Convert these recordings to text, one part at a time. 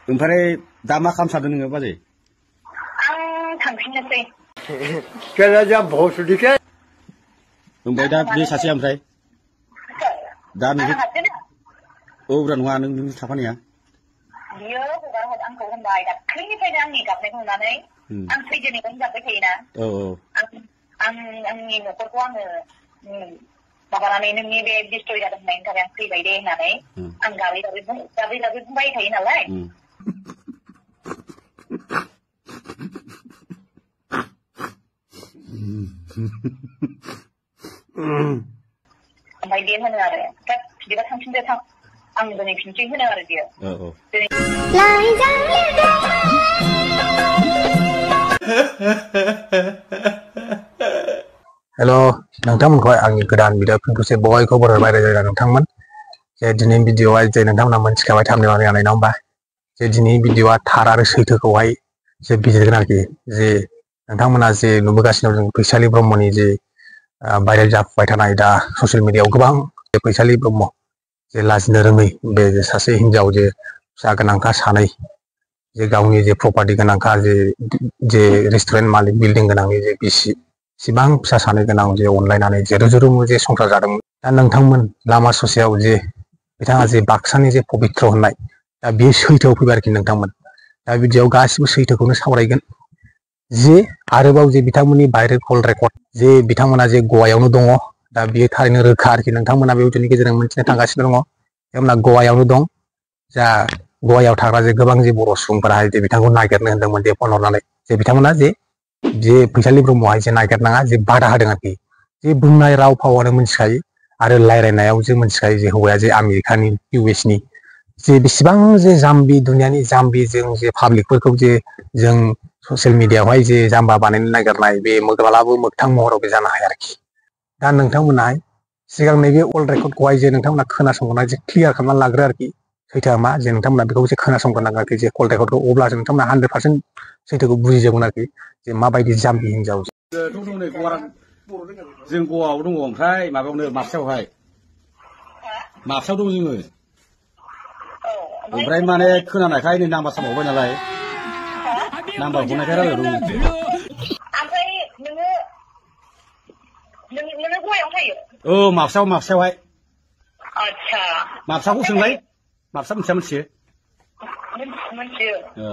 ओमफ्राय दा मा खालामनो सानदों नोङो बाजै? आं थांफिननोसै। केराजा भसुदिके। ओमफ्राय दा बे सासे ओमफ्राय दा नों औ ब्रा नङा नों थाफानाया बियो हगार आंखौ होनबाय दाख्लैनिफ्रायनो आंनि गाबनायखौ नुनानै आं फैजेननायखौनो गाबबाय थायोना आंनि न'खरखौ आङो माबानानै नोंनि बे डिस्ट्रय जादों होननायनि थाखाय आं फैबाय दे होननानै आं गाबै बुंबाय थायो नालाय ओमफ्राय दे होनो आरो बिदिबा थांफिनदो थां आं दोनैफिनसै होनो आरो बियो हेल' नोंथांमोनखौ आंनि गोदान भिडिअ फिनखौसो बयखौबो बरायबाय रायज्लायग्रा नोंथांमोन जे दिनैनि भिडिअआ जे नोंथांमोना मोनथिखाबाय थाबनाय नालाय नङा होमबा जे दिनैनि भिडिअआ थार आरो सैथोखौहाय जे बिजिरगोन आरोखि जे नोंथांमोना जे नुबोगासिनो दं फैसालि ब्रह्मनि जे भाइरेल जाफुबाय थानाय दा ससियेल मिडियाआव गोबां फैसालि ब्रह्म जे लाजिनो रोङै बे सासे हिनजाव जे फिसा गोनांखा सानै जे गावनि जे प्रपार्टि गोनांखा जे रेस्टुरेन्ट मालिक बिल्डिं गोनांनि जे बिसि सिबां फिसा सानै गोनां जे अनलायनानै जे रुजु जे संसार जादोंमोन दा नोंथांमोन लामा ससेयाव जे बिथाङा जे बाक्सानि जे पबित्र होननाय दा बेयो सैथोआव फैबाय आरोखि नोंथांमोन दा बिदियाव गासिबो सैथोखौनो सावरायगोन जे आरोबाव जे बिथांमोननि भाइरेल कल रेकर्ड जे बिथांमोना जे गवायावनो दङ दा बियो थारैनो रोखा आरोखि नोंथांमोना बे भिडिअनि गेजेरजों मिथिनो थांगासिनो दङ बिथांमोना गवायावनो दं जा गवायाव थाग्रा जे गोबां जे बर' सुबुंफोराहाय जे बिथांखौ नागिरनो होनदोंमोन जे फन हरनानै जे बिथांमोना जे फैसालि ब्रह्मआहाय जे नागिरनाङा जे बादा होदों आरोखि जे बुंनाय राव फावानो मिथिखायो आरो रायलायनायाव जे मिथिखायो जे हौवाया जे आमेरिकानि इउएसनि जे बेसेबां जे जाम्बि दुनियानि जाम्बि जों जे पाब्लिकफोरखौ जे जों ससियेल मिडियाआवहाय जे जाम्बा बानायनो नागिरनाय बे माब्लाबाबो मोगथां महराव बे जानो हाया आरोखि दा नोंथांमोनहाय सिगां नैबे अल रेकर्डखौहाय जे नोंथांमोना खोनासंनानै जे क्लियार खालामनानै लाग्रो आरोखि सैथोआ मा जे नोंथांमोना बेखौ जे खोनासंग्रोनांगौ आरोखि जे कल रेकर्डखौ अब्लासो नोंथांमोना 100% सैथोखौ बुजिजोबगोन आरोखि जे माबायदि जाम्बि हिनजाव जों गवायाव दङ ओमफ्राय माबायावनो माबसायावहाय माबसायाव दं जोङो ओमफ्राय माने खोनानायखाय नै नाम्बार सामावबाय नालाय नाम्बार हरनायखाय रायलायदों ओमफ्राय नोङो गवायाव थायो औ माबसायावहाय आच्छा माबसाखौ सोंलाय माबसा मिथियो औ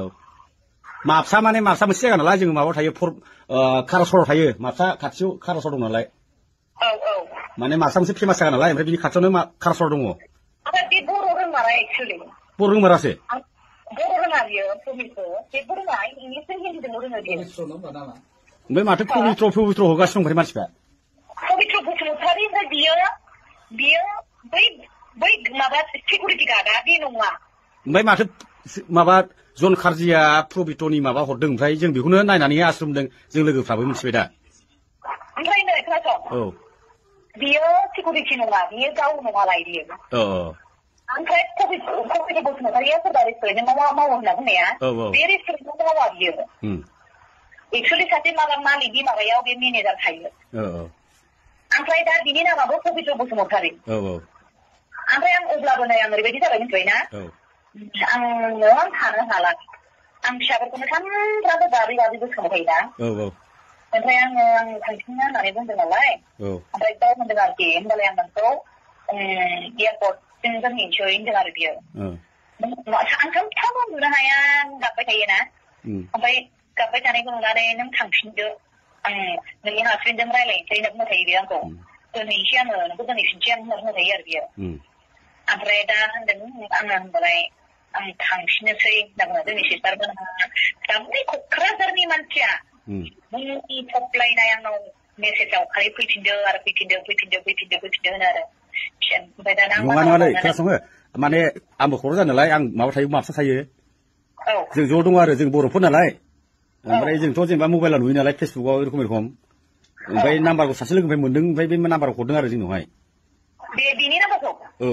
माबसा माने माबसा मोनसे जायगा नालाय जोङो माबायाव थायो कारासराव थायो माबसा खाथियाव कारासर दं नालाय माने माबसा मोनसे फेमास जायगा नालाय ओमफ्राय बिनि खाथियावनो कारासर दङ बे बर' रोंमारा एक्सुवेलि बर' रोंमारासो बर' रोङा बियो प्रमिखौ जेबो रोङा इंलिसजों हिन्दीजोंल' रोङो बियो ओमफ्राय माथो पबित्र होगासिनो दं ओमफ्राय मानसिफ्रा पबित्र बसुमतारी ओमफ्राय बियो बै माबा सिकिउरिटि गार्डआ बे नङा ओमफ्राय माथो माबा जन खारजिया प्रबित्रनि माबा हरदों ओमफ्राय जों बेखौनो नायनानै आश्रमदों जों लोगोफ्राबो मिथिबाय दा ओमफ्राय नै खोनासं औ बियो सिकिउरिटि नङा बियो गाव नङालाय बियो ओमफ्राय पबित्र बसुमतारीया सोरबा रेस्टुरेन्टआव मावो होनना बुंनाया बे रेस्टुरेन्टआव मावा बियो एक्सुवेलि सासे मालिक बे माबायाव बे मेनेजार थायो ओमफ्राय दा बिनि नामाबो पबित्र बसुमतारी ओमफ्राय अब्लाबो नै आं ओरैबायदि जाबाय मिथिबायना आं थानो हाला आं फिसाफोरखौनो सानफ्रामबो गाबै गोसोखांबाय थायोना ओमफ्राय आं थांफिननो होननानै बुंदों नालाय ओमफ्राय गाव होनदों आरोखि होनबालाय आं नोंखौ एयारपर्टसिम दोनहैनोसै होनदों आरो बियो आं सानफ्रामबो उन्दुनो हाया गाबबाय थायोना ओमफ्राय गाबबाय थानायखौ नुनानै नों थांफिनदो आं नोंनि हासबेन्डजों रायलायनोसै होनना बुंबाय थायो बियो आंखौ दोनहैनोसै आङो नोंखौ दोनहैफिनसै आं होनना बुंबाय थायो आरो बियो ओमफ्राय दा होनदों आङो होनबालाय आं थांफिननोसै होनना बुङो जोंनि सिस्टारमोन बै क'क्राझारनि मानसिया बुंनि थप्लायनाय आंनाव मेसेजाव खालि फैफिनदो आरो फैफिनदो होनो आरो ओमफ्राय दाना नङालै खोनासङो माने आंबो खर' जायो नालाय आं माबा थायो माबसा थायो जों ज' दङ आरो जों बर'फोर नालाय ओमफ्राय जोंथ' जेनेबा मबाइलाव नुयो नालाय फेसबुकआव एरखम ओमफ्राय नाम्बारखौ सासे लोगोनिफ्राय मोनदों ओमफ्राय बे नाम्बारखौ हरदों आरो जोंनावहाय बेनि नाम्बारखौ औ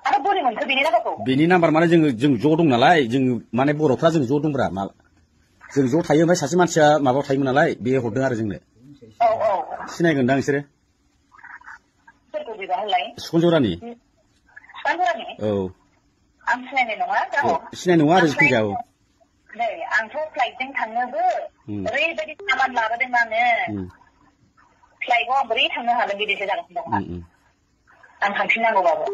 आरो बोरै मोनखो बेनि नाम्बारखौ बेनि नाम्बार माने जों ज' दं नालाय जों माने बर'फ्रा जों ज' दंब्रा जों ज' थायो ओमफ्राय सासे मानसिया माबायाव थायोमोन नालाय बे हरदों आरो जोंनो सिनायगोनदां नोंसोरो सुखनजरानि औ आं सिनायनाय नङा गाव सिनाय नङा आरो जिखुनु जाया नै आंथ' फ्लाइटजों थांनोबो ओरैबायदि सामान लाबोदों आङो फ्लाइटआव आं बोरै थांनो हागोन बिदिसो जागासिनो दं आं थांफिननांगौबाबो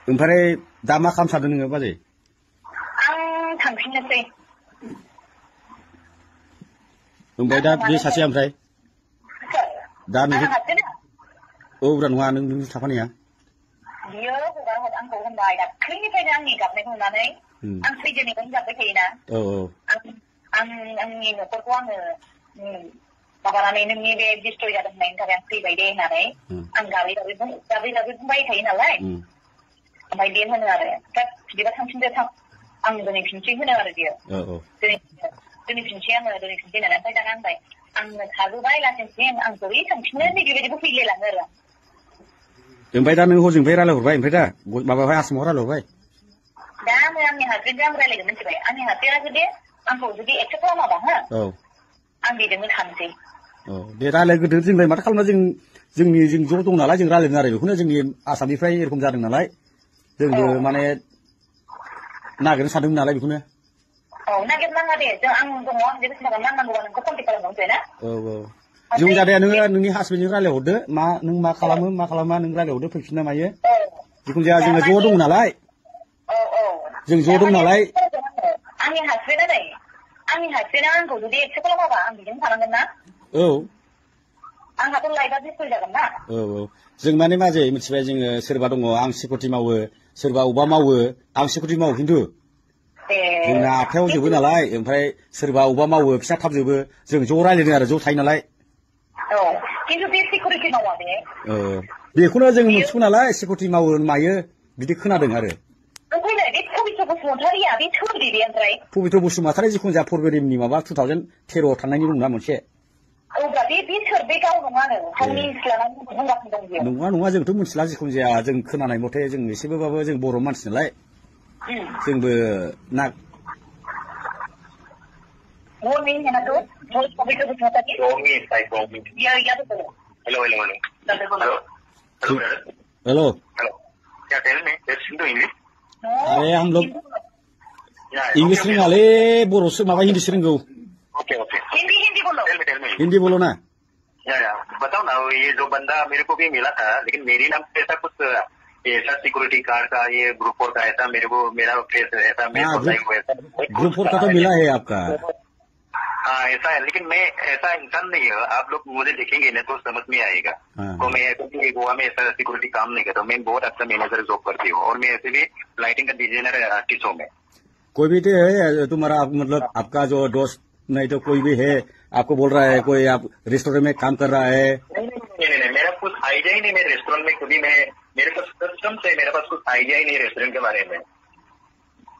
ओमफ्राय दा मा खालामनो सानदों नोङो बाजै आं थांफिननोसै ओमफ्राय दा बे सासे ओमफ्राय दा नों औ ब्रा नङा नों थाफानाया बियो हगार हर आंखौ होनबाय दाख्लैनिफ्रायनो आंनि गाबनायखौ नुनानै आं फैजेननिफ्रायनो गाबबाय थायोना आंनि न'खरखौ आङो माबानानै नोंनि बे डिस्ट्रय जादों होननायनि थाखाय आं फैबाय दे होननानै आं गाबै बुंबाय थायो नालाय ओमफ्राय बे होनो आरो बिदिबा थांफिनदो थां आं दोनैफिनसै होनो आरो बियो दोनैफिनसै आङो दोनैफिनसै होननानै ओमफ्राय दाना होनबाय आंनो थाबोबाय लासिंसिम आं बोरै थांफिननो बेबायदिबो फैलायलाङो आरो ओमफ्राय दा नों हजोंनिफ्राय रायलायहरबाय ओमफ्राय दा माबाहाय आसामाव रायलायहरबाय दा आङो आंनि हासबेन्डजों आं रायलायगोन मिथिबाय आंनि हासबेन्डा जुदि आंखौ जुदि एक्सेप्ट खालामाबा हो आं बेजोंनो थानोसै दे रायलायग्रोदो जोंलाय माथो खालामना जों ज' दं नालाय जों रायलायदों आरो बेखौनो जोंनि आसामनिफ्राय एरखम जादों नालाय जोंबो माने नागिरनो सानदोंमोन नालाय बेखौनो नागिरनाङा दे आं दङ आं जेबो सिन्था खालामनाङा नांगौबा नोंखौ कन्टेक्ट खालामनोसै ना जों जादों नोङो नोंनि हासबेन्डजों रायलायहरदो नों मा खालामो मा खालामा नों रायलायहरदो फैफिनना मायो जिखुनु जाया जोङो ज' दं नालाय जों ज' दं नालाय आंनि हासबेन्डा आंखौ जुदि एक्सेप्ट खालामाबा आं बेजों थानांगोन ना आंहाथ' लाइफआ डिस्ट्रय जागोन ना जों माने मा जायो मिथिबाय जोङो सोरबा दङ आं सिकिउरिटि मावो सोरबा अबा मावो आं सिकिउरिटि मावो खिन्थु जोंना आखायाव जोबो नालाय ओमफ्राय सोरबा अबा मावो फिसा थाब जोबो जों ज' रायलायदों आरो ज' थायो नालाय खिन्थु बे सिकिउरिटि मावा बे बेखौनो जों मिथिगौ नालाय सिकिउरिटि मावो मायो बिदि खोनादों आरो पबित्र बसुमतारी जिखुनु जाया फरबेरिमनि माबा 2013 थांनायनि दंना मोनसे नङा जोंथ' मिथिला जिखुनु जाया जों खोनानाय मथे जों एसेबाबो जों बर' मानसि नालाय जोंबो ना हेलो अरे हम लोग इंग्लिश रोंगाले बर'सो माबा हिंदीसो रोंगौ हिंदी बोलो ना बताओ ना ये जो बंदा मेरे को भी मिला था लेकिन मेरी नाम पे ऐसा कुछ ऐसा सिक्योरिटी गार्ड का ये ग्रुप 4 का ऐसा मेरा फेस ऐसा ग्रुप 4 का तो मिला है आपका हाँ ऐसा है लेकिन मैं ऐसा इंसान नहीं है आप लोग मुझे देखेंगे ना तो समझ में आएगा तो मैं गोवा में ऐसा सिक्योरिटी काम नहीं करता मैं बहुत अच्छा मैनेजर जॉब करती हूँ और मैं ऐसे भी लाइटिंग का डिजाइनर आर्टिस्ट हूँ मैं कोई भी तो है तुम्हारा मतलब आपका जो दोस्त नहीं तो कोई भी है आपको बोल रहा है कोई आप रेस्टोरेंट में काम कर रहा है नहीं मेरा कुछ आइडिया ही नहीं मैं रेस्टोरेंट में कभी मेरे पास कसम से मेरे पास कुछ आइडिया ही नहीं रेस्टोरेंट के बारे में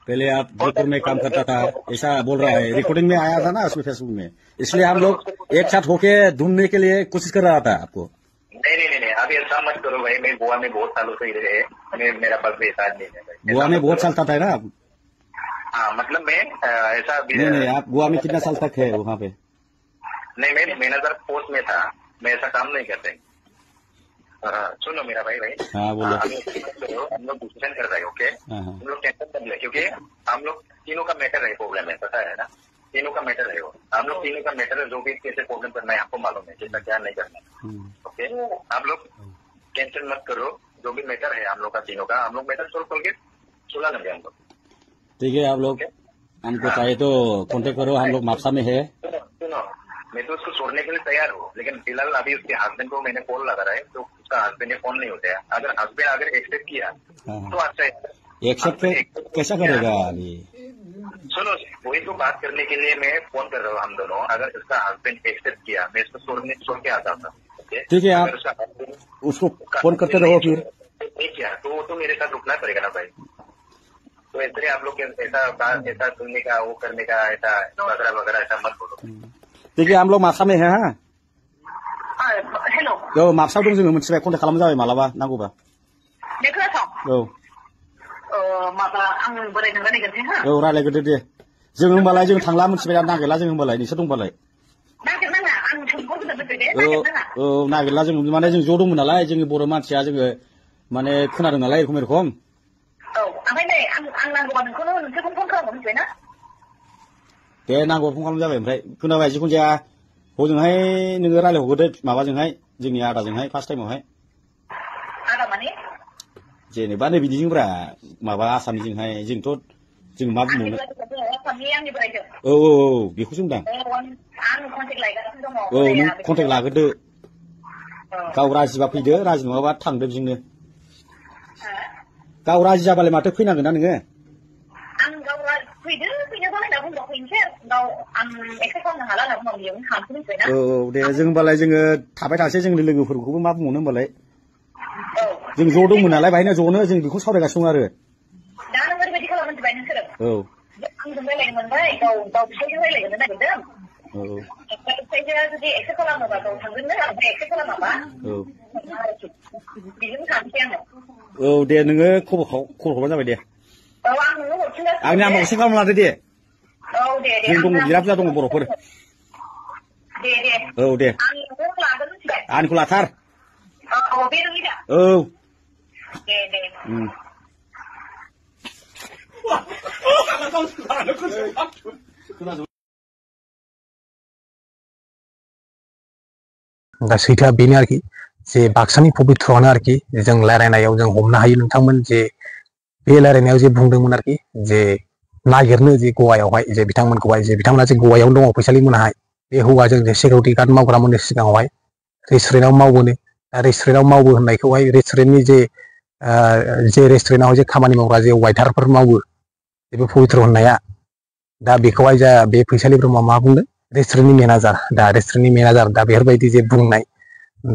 पहले आप जयपुर में काम करता था ऐसा बोल रहा है रिकॉर्डिंग में आया था ना उसमें फेसबुक में इसलिए हम लोग एक साथ होके ढूंढने के लिए कोशिश कर रहा था आपको नहीं अब ऐसा मत करो भाई मैं गोवा में बहुत सालों से रहे मेरा पास भी ऐसा नहीं है गोवा में बहुत साल तक है ना आप हाँ मतलब मैं ऐसा नहीं आप गोवा में कितना साल तक है वहाँ पे नहीं मैं मैनेजर पोस्ट में था मैं ऐसा काम नहीं करते सुनो मेरा भाई हाँ बोलो हम लोग डिसीजन कर रहे हैं ओके हम लोग टेंशन कर ले क्योंकि हम लोग तीनों का मैटर है प्रॉब्लम है पता है ना तीनों का मैटर है वो हम लोग तीनों का मैटर है जो भी कैसे प्रॉब्लम करना है आपको मालूम है कैसा क्या नहीं करना ओके आप लोग टेंशन मत करो जो भी मैटर है हम लोग का तीनों का हम लोग मैटर सोल्व करके सुलझा लेंगे हम लोग ठीक है आप लोग हमको चाहिए तो कांटेक्ट करो हम लोग मापसा में है सुनो मैं तो उसको छोड़ने के लिए तैयार हूँ लेकिन फिलहाल अभी उसके हस्बैंड को मैंने कॉल लगा रहा है तो उसका हस्बैंड ने फोन नहीं उठाया अगर हस्बैंड अगर एक्सेप्ट किया तो अच्छा है एक्सेप्ट कैसा करेगा अभी सुनो वही तो बात करने के लिए मैं फोन कर रहा हूँ हम दोनों अगर उसका हस्बैंड एक्सेप्ट किया मैं इसको छोड़ के आता था ठीक है आप उसको फोन करते रहो फिर नहीं किया तो मेरे साथ रुकना पड़ेगा ना भाई तो इसलिए आप लोग ऐसा सुनने का वो करने का ऐसा वगैरह ऐसा मत बोलो ठीक है हम लोग मापसा में है हाँ हेलो मापसा दं जोङो मोनथिबाय कन्टेक्ट खालामनो जाबाय मालाबा नांगौबा रायलायग्रोदो दे जों होमबालाय जों थांला मोनथिबाय नागिरला जों होमबालाय नोंसोर दंबालाय नागिरला जों माने जों ज' दंमोन नालाय जोंनि बर' मानसिया जोङो माने खोनादों नालाय एरखम एरखम औ ओमफ्राय नै आं नांगौबा नोंसोरखौनो फन खालामनो मिथिबाय ना दे नांगौ फन खालाम जाबाय ओमफ्राय खोनाबाय जिखुनु जाया हजोंहाय नोङो रायलायहरदो माबाजोंहाय जोंनि आदाजोंहाय फार्स्ट टाइमावहाय आदा माने जेनेबा नै बिदिजोंब्रा माबा आसामनिजोंहाय जों मा बुंबावनो औ बेखौसो होनदां औ नों कन्टेक्ट लाग्रोदो गाव राजिबा फैदो राजि नङाबा थांदो बिजोंनो गाव राजि जाबालाय माथो फैनांगोन ना नोङो आं गाव फैदो फैनोबालाय होनना बुंबा फैनोसै गाव आं एक्सेप्ट खालामनो हाला होनना बुंबा बेयावनो थांसै मिथिबायना औ दे जों होनबालाय जोङो थाबाय थासै जोंनि लोगोफोरखौबो मा बुंबावनो होनबालाय जों ज' दंमोन नालाय बाहायनो ज'नो जों बेखौ सावरायगासिनो दं आरो दा नों ओरैबायदि खालामनो मिथिबाय नोंसोरो औ आंजों रायलायनो मोनबाय गाव फिसायजों रायलायनो नागिरदों औ फिसायजों जुदि एक्सेप्ट खालामोबा गाव थांगोननो ओमफ्राय एक्सेप्ट खालामाबा औ बेजों थांसै आङो औ दे नोङो खबर हरबानो जाबाय दे औ आं नोंनो हरफिनगासिनो आंनि नाम्बारखौ सेभ खालामना लादो दे औ दे जों दङ बिराद बुरजा दङ बर'फोर दे औ दे आंनिखौ लागोन मिथिबाय आंनिखौ लाथार औ बे नोंनि दा औ दे दा सैथोआ बेनो आरोखि जे बाक्सानि पबित्रआनो आरोखि जों रायलायनायाव जों हमनो हायो नोंथांमोन जे बे रायलायनायाव जे बुंदोंमोन आरोखि जे नागिरनो जे गवायावहाय जे बिथांमोनखौहाय जे बिथांमोना जे गवायावनो दङ फैसालिमोनहाय बे हौवाजों जे सिकिउरिटि गार्ड मावग्रामोननि सिगाङावहाय रेस्टुरेन्टआव मावबोनो दा रेस्टुरेन्टआव मावबो होननायखौहाय रेस्टुरेन्टनि जे रेस्टुरेन्टआव जे खामानि मावग्रा जे वाइटारफोर मावो बेबो पबित्र होननाया दा बेखौहाय जा बे फैसालि ब्रह्मआ मा बुंदों रेस्टुरेन्टनि मेनेजार दा रेस्टुरेन्टनि मेनेजार दा बेफोरबायदि जे बुंनाय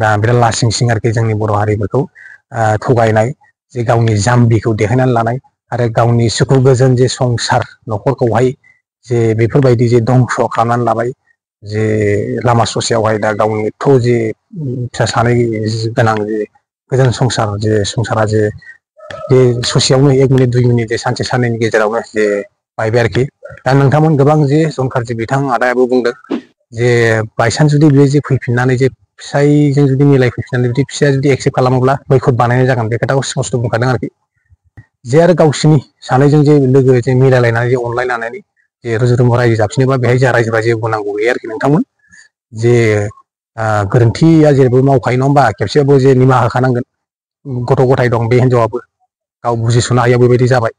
दा बिराद लासिं सिं आरोखि जोंनि बर' हारिफोरखौ थगायनाय जे गावनि जाम्बिखौ देखायनानै लानाय आरो गावनि सुखु गोजोन जे संसार न'खरखौहाय जे बेफोरबायदि जे दंस' खालामनानै लाबाय जे लामा ससेयावहाय दा गावनि एथ' जे फिसा सानै गोनां जे गोजोन संसार जे संसारा जे बे ससेयावनो 1 मिनिट 2 मिनिट जे सानसे साननैनि गेजेरावनो जे बायबाय आरोखि दा नोंथांमोन गोबां जे जनकारजि बिथां आदायाबो बुंदों जे बायसान्स जुदि बे जे फैफिननानै जे फिसायजों जुदि मिलायफैफिननानै जुदि फिसाया जुदि एक्सेप्ट खालामोब्ला बैखद बानायनाय जागोन बे खोथाखौ स्पस्ट बुंखादों आरोखि जे आरो गावसिनि सानैजों जे लोगो जे मिलायलायनानै जे अनलायनानै जे रुजु रुमु रायजो जाफिनोबा बेहाय जोंहा रायजोफ्रा जेबो नांगौ गैया आरोखि नोंथांमोन जे गोरोन्थिया जेरैबो मावखायो नङा होमबा खेबसेबाबो जे निमाहा होखानांगोन गथ' गथाय दं बे हिन्जावाबो गाव बुजिस'नो हाया बेबायदि जाबाय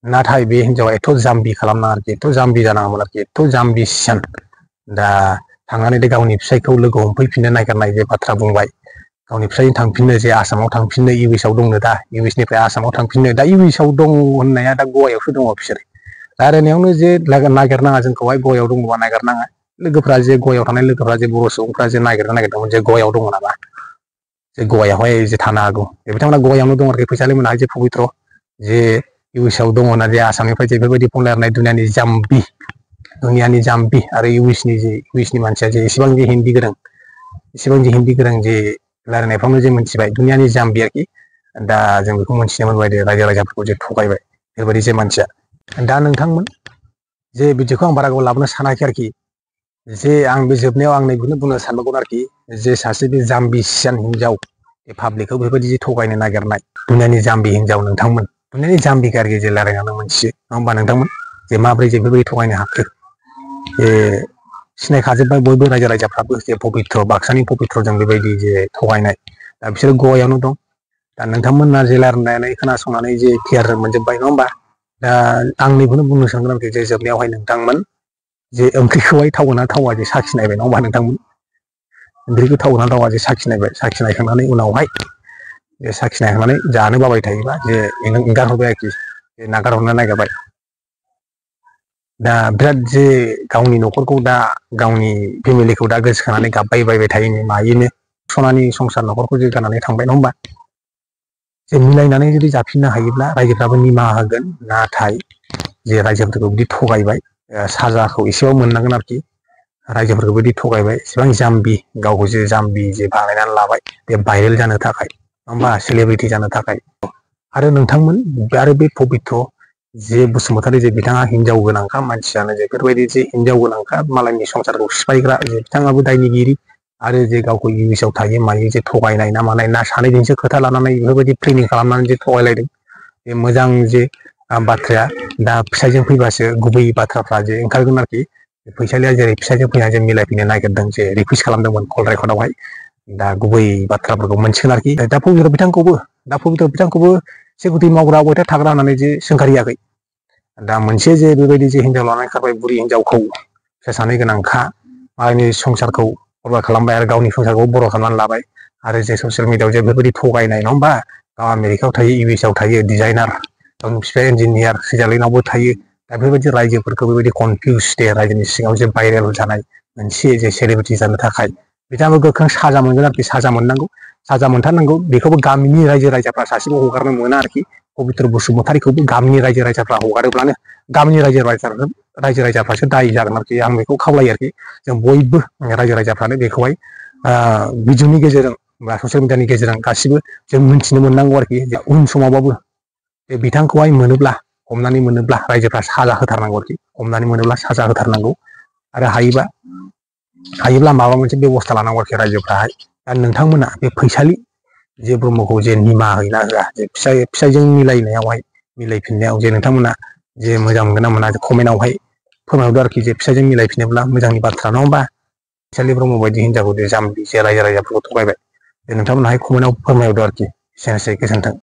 नाथाय बे हिन्जावा एथ' जाम्बि खालामनाङा आरोखि एथ' जाम्बि जानाङामोन आरोखि एथ' जाम्बि सियान दा थांनानै दे गावनि फिसायखौ लोगो हमफैफिननो नागिरनाय जे बाथ्रा बुंबाय गावनि फिसायजों थांफिननो जे आसामाव थांफिननो इउ एस आव दंनो दा इउ एस निफ्राय आसामाव थांफिननो दा इउ एस आव दङ होननाया दा गवायावसो दङ बिसोर रायलायनायावनो जे नागिरनाङा जोंखौहाय गवायाव दङबा नागिरनाङा लोगोफ्रा जे गवायाव थानाय लोगोफ्रा जे बर' सुबुंफ्रा जे नागिरदोंमोन जे गवायाव दङ नामा जे गवायावहाय जे थानो हागौ बिथांमोना गवायावनो दं आरोखि फैसालि मोनहाय जे पबित्र जे इउ एस आव दङ ना जे आसामनिफ्राय जे बेफोरबायदि फन रायलायनाय दुनियानि जाम्बि आरो इउ एस नि मानसिया जे एसेबां जे हिन्दी गोरों जे रायलायनायफ्रावनो जे मोनथिबाय दुनियानि जाम्बि आरोखि दा जों बेखौ मोनथिनो मोनबाय दे रायजो राजाफोरखौ जे थगायबाय बेफोरबायदि जे मानसिया दा नोंथांमोन जे बिदिखौ आं बारा गोबाव लाबोनो सानाखै आरोखि जे आं बे जोबनायाव आं नैखौनो बुंनो सानबावगोन आरोखि जे सासे बे जाम्बि सियान हिन्जाव बे पाब्लिकखौ बेफोरबायदि जे थगायनो नागिरनाय दुनियानि जाम्बि हिन्जाव नोंथांमोन दुनियानि जाम्बि आरोखि जे रायलायनानै मोनथियो नङा होमबा नोंथांमोन जे माब्रै जे बेफोरबायदि थगायनो हाखो जे सिनायखाजोब्बाय बयबो रायजो राजाफ्राबो जे पबित्र बाक्सानि पबित्रजों बेबायदि जे थगायनाय दा बिसोर गवायावनो दं दा नोंथांमोना जे रायलायनानै खोनासंनानै जे क्लियार मोनजोब्बाय नङा होमबा दा आं नैखौनो बुंनो सानगोन आरोखि जे जोबनायावहाय नोंथांमोन जे ओंख्रिखौहाय थावो ना थावा जे साखिनायबाय नङा होमबा नोंथांमोन ओंख्रिखौ थावो ना थावा जे साखिनायबाय साखिनायखांनानै उनावहाय जे साखिनायखांनानै जानो बाबाय थायोबा जे एंगारहरबाय आरोखि जे नागारहरनो नागिरबाय दा बिराद जे गावनि न'खरखौ दा गावनि फेमिलिखौ दा गोसोखांनानै गाबबायबायबाय थायोनो मायोनो सनानि संसार न'खरखौ जे गारनानै थांबाय नङा होमबा जे मिलायनानै जुदि जाफिननो हायोब्ला रायजोफ्राबो निमाहा होगोन नाथाय जे रायजोफोरखौ बिदि थगायबाय साजाखौ एसेबाबो मोननांगोन आरोखि रायजोफोरखौ बिदि थगायबाय एसेबां जाम्बि गावखौ जे जाम्बि जे बानायनानै लाबाय बे भाइरेल जानो थाखाय नङा होमबा सेलेब्रिटि जानो थाखाय आरो नोंथांमोन आरो बे पबित्र जे बसुमतारी जे बिथाङा हिनजाव गोनांखा मानसियानो जे बेफोरबायदि जे हिनजाव गोनांखा मालायनि संसारखौ सिफायग्रा जे बिथाङाबो दायनिगिरि आरो जे गावखौ इउएसआव थायो मायो जे थगायनाय ना मानाय ना सानैजोंसो खोथा लानानै बेफोरबायदि प्लेनिं खालामनानै जे थगायलायदों बे मोजां जे बाथ्राया दा फिसाइजों फैबासो गुबै बाथ्राफ्रा जे ओंखारगोन आरोखि फैसालिया जेरै फिसाइजों फैनानै जे मिलायफैनो नागिरदों जे रिकुवेस्ट खालामदोंमोन कल रेकर्डआवहाय दा गुबै बाथ्राफोरखौ मोनसिगोन आरोखि दा पबित्र बिथांखौबो सिकिउरिटि मावग्रा अबायथा थाग्रा होननानै जे सोंखारियाखै दा मोनसे जे बेबायदि जे हिनजाव लानानै खारबाय बुरि हिनजावखौ फिसा सानै गोनांखा मालायनि संसारखौ बरबाद खालामबाय आरो गावनि संसारखौ बर' खालामनानै लाबाय आरो जे ससियेल मिडियाआव जे बेफोरबायदि थगायनाय नङा होमबा गाव आमेरिकायाव थायो इउएसआव थायो डिजाइनार गावनि बिफाया इन्जिनियार सुइजारलेण्डआवबो थायो दा बेफोरबायदि रायजोफोरखौ बेबायदि कनफिउस दे रायजोनि सिङाव जे भाइरेल जानाय मोनसे जे सेलिब्रिटि जानो थाखाय बिथाङाबो गोख्रों साजा मोनगोन आरोखि साजा मोननांगौ साजा मोनथारनांगौ बेखौबो गामिनि रायजो राजाफ्रा सासेबो हगारनो मोना आरोखि पबित्र बसुमतारीखौबो गामिनि रायजो राजाफ्रा हगारोब्लानो गामिनि रायजो राजाफ्रासो दायी जागोन आरोखि आं बेखौ खावलायो आरोखि जों बयबो रायजो राजाफ्रानो बेखौहाय भिडिअनि गेजेरजों बा ससियेल मिडियानि गेजेरजों गासिबो जों मिन्थिनो मोननांगौ आरोखि उन समावबाबो बे बिथांखौहाय मोनोब्ला हमनानै मोनोब्ला रायजोफ्रा साजा होथारनांगौ आरोखि हमनानै मोनोब्ला साजा होथारनांगौ आरो हायोब्ला माबा मोनसे बेबस्था लानांगौ आरोखि रायजोफ्राहाय दा नोंथांमोना बे फैसालि जे ब्रह्मखौ जे निमाहा हैना होआ जे फिसाइजों मिलायनायावहाय मिलायफिननायाव जे नोंथांमोना जे मोजां मोनगोन ना मोना कमेन्टआवहाय फोरमायहरदो आरोखि जे फिसाइजों मिलायफिनोब्ला मोजांनि बाथ्रा नङा होमबा फैसालि ब्रह्म बायदि हिनजावखौ जे जाम्बि जे रायजो राजाफोरखौ थगायबाय जे नोंथांमोनाहाय कमेन्टआव फोरमायहरदो आरोखि एसेनोसै गोजोन्थों।